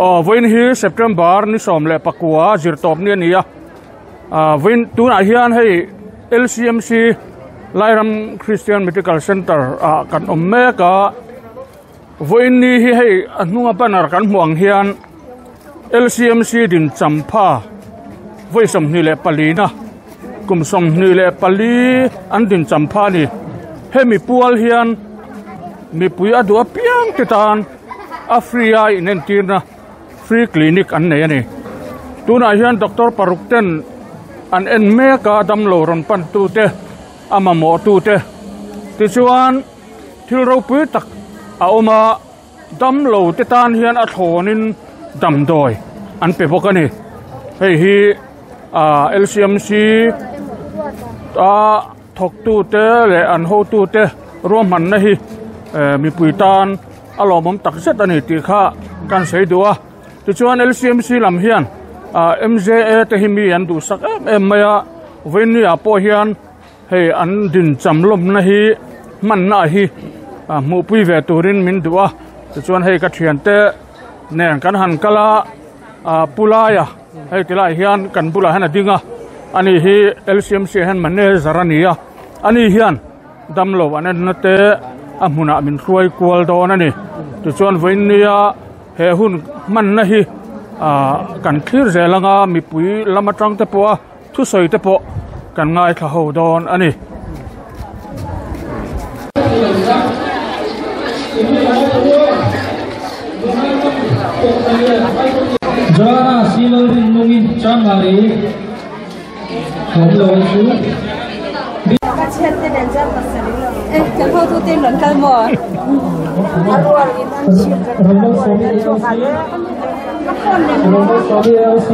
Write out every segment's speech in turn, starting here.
Aw vawiin hi September ni 19 zirtawp ni a ni a ah vawiin tunah hian hei L_C_M_C Lairam Christian Medical Center ah kan awm mek a vawiin ni hi hei a hnunga banner kan hmuh ang hian L_C_M_C din champha vawi 24 na kum 24 an din champha a ni hemi pual hian mipui a duh apiang te tan a free a inentirna free clinic an nei a ni tunah hian doctor paruk ten an en mek a damlo rawn pan tu te a mamawh tu te tichuan thil ropui tak a awm a damlo te tan hian a thlawnin damdawi an pe bawk a ni hei hi ah L_C_M_C a thawktute leh an hotute ruahmanna hi eh mipui tan a lawmawm tak zet a ni tih kha kan sawi duh a tichuan L_C_M_C lam hian ah M_J_A te hi mi an duhsak em em mai a vawiin ah pawh hian hei an din cham lawmna hi hmanna hi ah hmuhpui ve turin min duh a tichuan hei ka thiante nen kan han kal a ah pu laia hei ti lai hian kan bulah hian a ding a ani hi L_C_M_C ah hian manager a ni a ani hian damlo an enna te a hmunah min hruai kual dawn a ni tichuan vawiin nia he hun hmanna hi ah kan thlir zel anga mipui lam atang te pawh a thusawi te pawh kan ngaithla ho dawn a ni. Joanna Silal Rinlungi Chanmari awm lo ang chu. Ka chhiat te nen chuan pasarih lo. Eh, kan hotu te in rawn kal maw? A rual in an chhip ka Rawn Malsawmi ALC Rawn Malsawmi ALC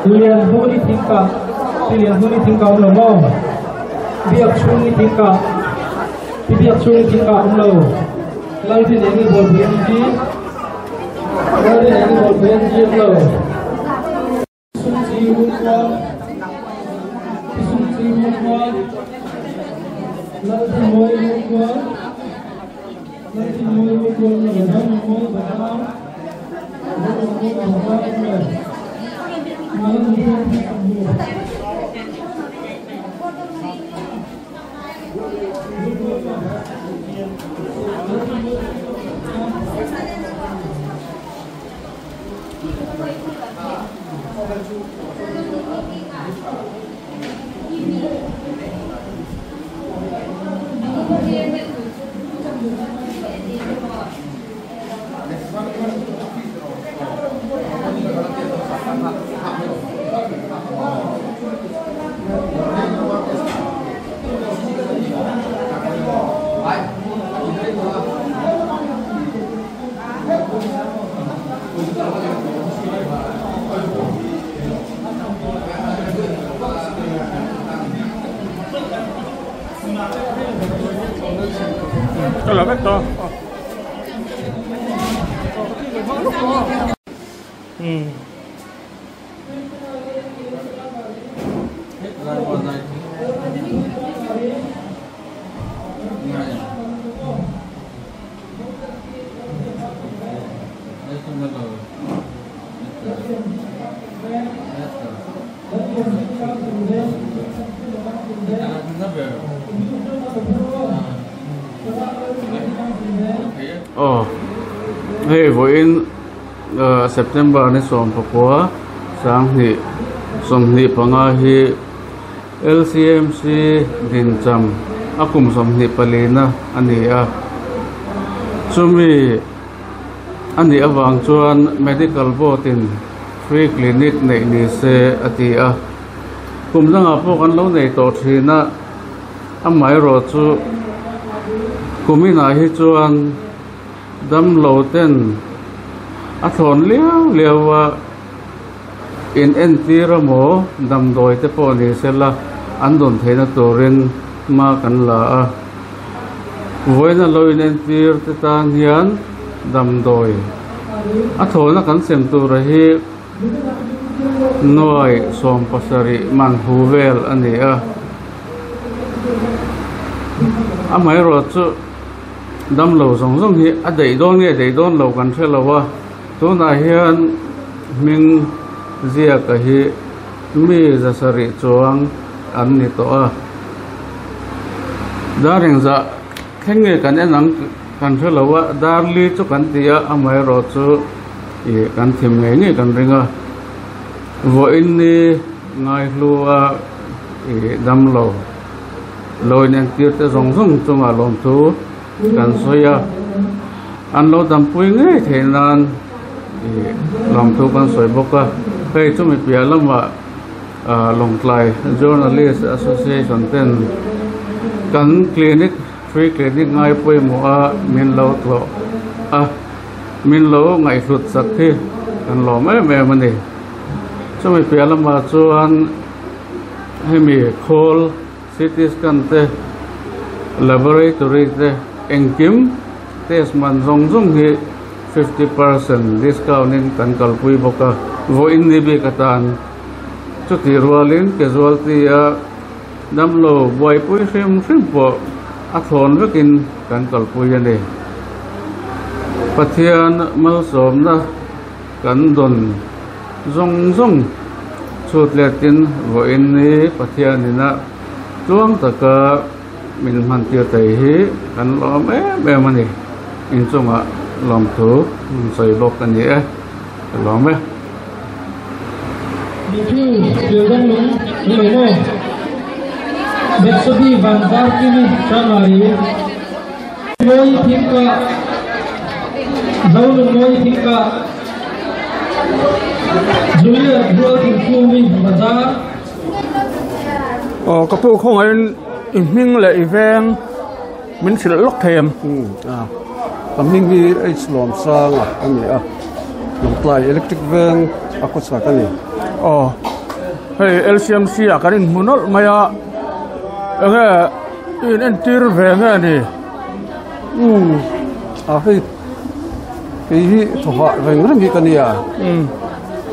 Lianhuni Thingkah Pi Lianhuni Thingkah awm lo maw? Biakchhungi Thingkah Pi Biakchhungi Thingkah awm lo. Lalrinengi Bawlpui NG Lalrinengi Bawlpui NG awm lo. Sumchi Hungkhua Pi Sumchi Hungkhua Lalthanmawi Hungkhua Lalthanmawi Hungkhua awm lo. Zonumawi Batlang Zonumawi Batlang awm lo. Malanunthum Ka la vek ta. Aw hei vawiin September ni 19 2025 hi L_C_M_C dincham a kum 24 na a ni a chumi a nih avang chuan medical board in free clinic neih ni se a ti a kum dangah pawh kan lo nei tawh thin a amaherawh chu kum inah hi chuan damlo ten a thlawn liau liau a in entir emaw damdawi te pawh ni sela an dawn theihna turin hma kan la a vawiin a lo in entir te tan hian damdawi a thlawhna kan sem tura hi nuai 70 man hu vel a ni a amaherawhchu damlo zawng zawng hi a daih dawn nge daih dawn lo kan hre lo a. Tunah hian hming ziaka hi mi zasarih chuang an ni tawh a. Dar engzah thleng nge kan en ang kan hre lo a, dar li chu kan ti a, amaherawh chu ih kan thim ngei ngei kan ring a. Vawiin ni ngaihlua ih damlo lo inentir te zawng zawng chungah lawmthu kan sawi a, an lo dampui ngei theih nan ih lawmthu kan sawi bawk a, hei chumi piah lamah ah Lawngtlai Journalist Association ten kan clinic free clinic ngai pawimawh a min lo tlawh a, min lo ngaihhlut sak hi kan lawm em em a ni. Chumi piah lamah chuan hemi khawl. CT scan te, laboratory te engkim test man zawng zawng hi 50% discount in kan kalpui bawk a, vawiin ni bik atan chutih rualin casualty a damlo buaipui hrim hrim pawh a thlawn vekin kan kalpui a ni. Pathian malsawmna kan dawn. Zawng zawng chhut letin vawiin ni Pathianina tluang taka min hman tir thei hi kan lawm em em a ni. Inchungah lawmthu min sawi bawk a ni e, ka lawm e. Matthew Pialdang lung ni lo maw? Betsabi van var kimi Chanmari Mawi thingkah Zonun Mawi thingkah Juliet Rual Thingkumi Bazar. Aw ka pu khawngaihin i hming leh i veng min hrilh lawk thei em? Ka hming hi H Lawmsanga a ni a, Lawngtlai Electric Veng a khawchhak a ni. Aw hei LCMC ah kan inhmu nawlh mai a, enge i in entir ve nge ni? Umm a hei. Kei hi thawhah reng reng hi ka nia.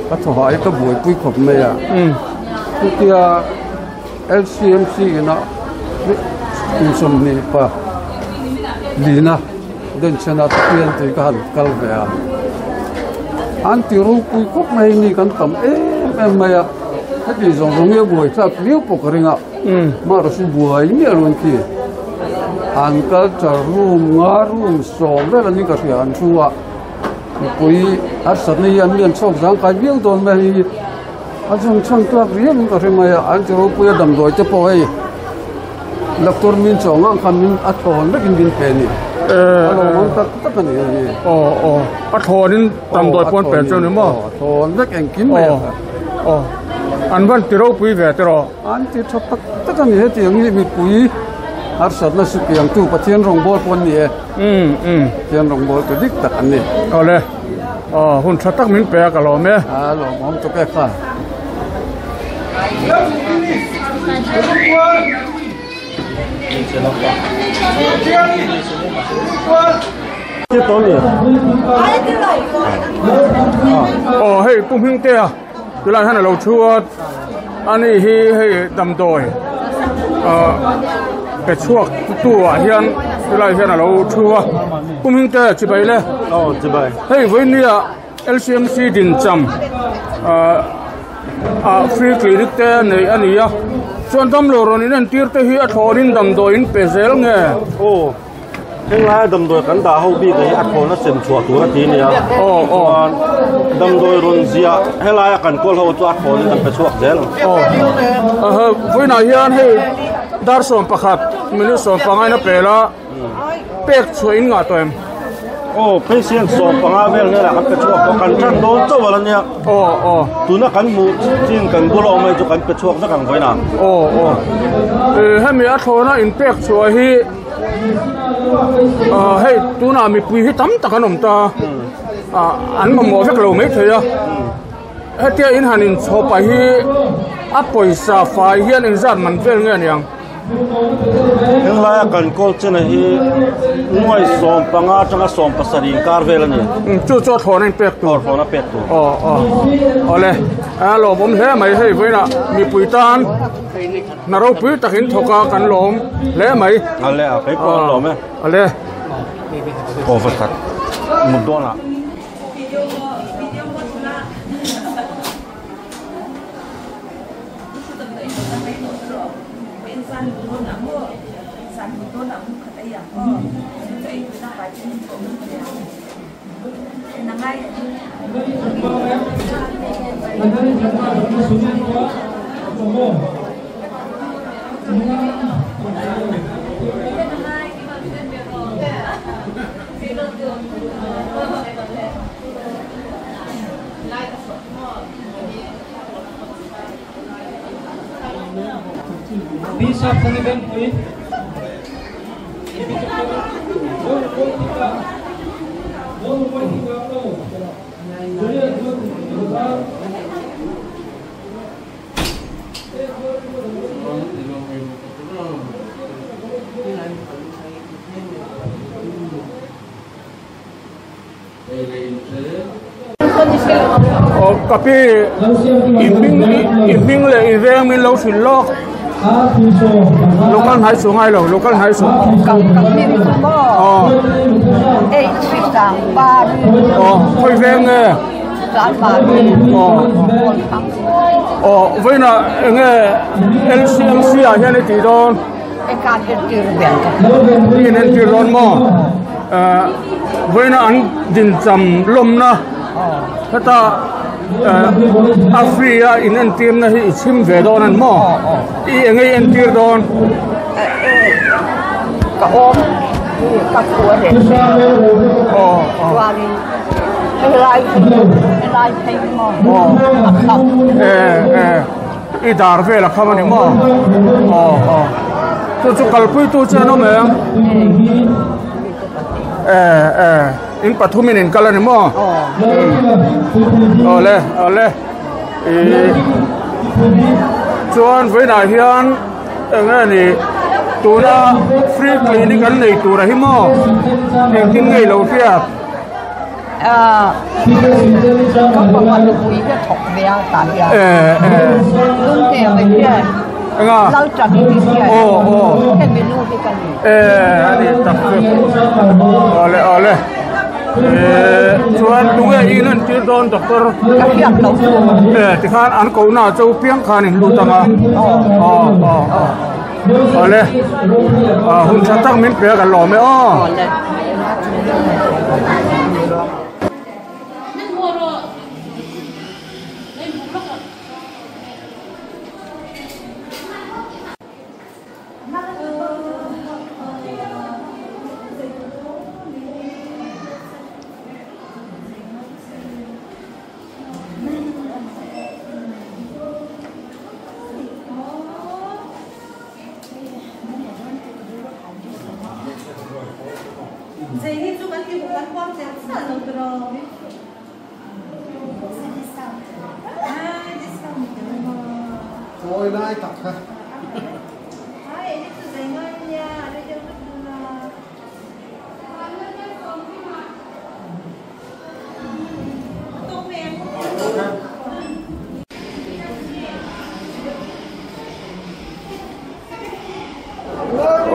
Ka thawhah hi ka buaipui khawp mai a. Chutia LCMC ina insawmhnih pa lina denchhena te pian tui ka han kal ve a. An ti ropui khawp mai mi kan tam em em mai a. Heti zawng zawng hi a buai thlak viau pawh ka ring a. Mahrawh chu buai miah lo an ti. An culture room nga room sawm vel an ni ka hria an thu a. Mipui harsatna hi an lian chhuak zangkai viau dawn mai hi a chung chhan tlak riau in ka hre mai a. An ti ropui a damdawi te pawh hei doctor min chawng ang khan min a thawn vekin min pe a ni. A lawmawm tak tak a ni hei. Aw aw a thawnin damdawi pawh an pe chu a ni maw? Aw a thawn vek engkim mai a. Aw an van ti ropui ve tiraw? An ti tha tak tak a ni hetiang hi mipui harsatna supiang tu Pathian rawngbâwl pawh an ni e. Pathian rawngbâwl tu dik tak an ni. Awle aw hun tha tak min pe a ka lawm e. A lawmawm tuk e kha. Aw hei Pu Hmingtea. Tilai hian a lo thu a, ani hi hei damdawi ah pe chhuak tu ah hian tilai hian a lo thu a, kum hming te chibai le aw chibai hei vawinia L_C_M_C dincham ah ah free clinic te nei a ni a chuan damlo rawn in entir te hi a thlawnin damdawi in pe zel nge aw. Heng laia damdawi kan dah ho bik hi a thawn a sem chhuah tur a ti nia. Aw aw. Chuan damdawi rawn ziah helaia kan kawl ho chu a thawn in kan pe chhuak zel. Aw. Aha vawiinah hian hei dar 11 minute 15 in a pel a pek chhuah in ngah tawh em? Aw patient 15 vel hnenah kan pe chhuak tawh kan tan dawn chauh a la nia. Aw aw. Tuna kan hmuh chin kan bula awm mai chu kan pe chhuak vek ang vawiinah. Aw aw. Hemi a thlawna in pek chhuah hi Ah hei tunah mipui hi tam tak an awm ta ah an mamawh vek lo mai thei a hetia in han inchhawp ah hi a pawisa fai hian engzat man vel nge aniang. Henglaia kan kawl chena hi nuai 15 atanga 17 inkar vel a ni. Chu chu a thlawna in pek tur. Aw thlawna pek tur. Aw aw awle a lawmawm hle mai hei vawiinah mipui tan. Hna ropui takin thawk a kan lawm hle mai. Ale a kei pawh an lawm e. Ale. Aw va khat mut dawn ah. Kapi i ming le i veng min lo hrilh lawk local hnai su ngai lo local hnai su khoi veng nge vawiinah enge LCMC ah hian i tih dawn in entir dawn maw vawiinah an dincham lawmna heta a free a in entir na hi i chhim ve dawn an maw i enge i entir dawn ka awm ka thu a reh chuanin helai helai phei maw a kham i dar vel a kham a ni maw aw chu chu kalpui tu chu an awm em in pathum in in kal a ni maw awle awle ih chuan vawiinah hian eng nge ni tuna free clinic an nei tur a hi maw engtin nge i lo hriat ka fapa nupui hi a thawk ve a tah hian lungte hian enga lal tan hi hian hemi nu hi ka ni a ni tak chu awle awle chuan tunge in an tir dawn doctor ka hriat loh chu tikhan an kohna ah chu piang khan in lut ang a awle hun tha tak min pe a kan lawm e aw.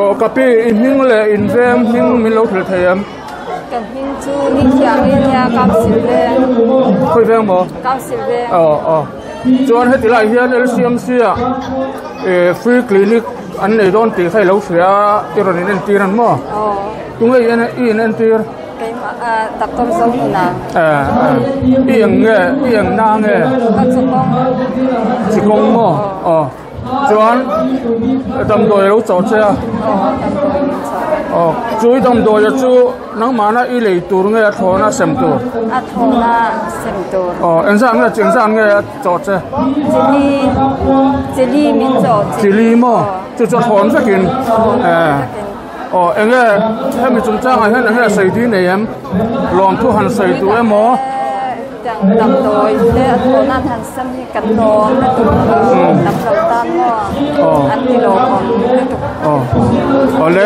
Aw ka pi i hming leh in veng hming min lo hrilh thei em? Ka hming chu ni thiam i nia Council veng. Khawi veng maw? Council veng. Aw aw chuan heti lai hian LCMC ah eh free clinic an nei dawn tih kha i lo hria a i rawn in entir ang maw? Aw. Tunge i i in entir? Keimah ah Doctor Zonuna. Eh eh i eng nge i eng na nge? Ka chikawng. Chikawng maw? Aw. Chuan damdawi a lo chawh che a. Aw chui damdawi chu nangmahna i lei tur nge a thlawna sem tur? A thlawna sem tur. Aw engzat nge engzat nge a chawh che? Chili chili min chawh. Chili maw? Chu chu a thlawn vekin. Aw enge hemi chungchangah hian enge sawi tih nei em? Lawmthu han sawi duh emaw? Damdawi te a thawn an han sam hi kan lawm lutuk dam lo tan maw an ti lawmawm lutuk. Aw awle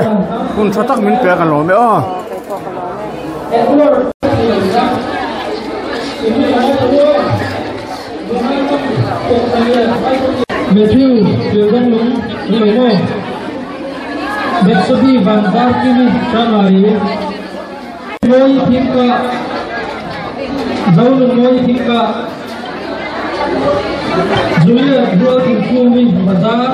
hun tha tak min pe a kan lawm e aw. Aw kei pawh ka lawm e. Matthew, Pialdawnglung, ni lo maw? Betsabi van var kimi Chanmari Mawi thingka Zonun Mawi thingka Juliet Rual Thingkumi Bazar.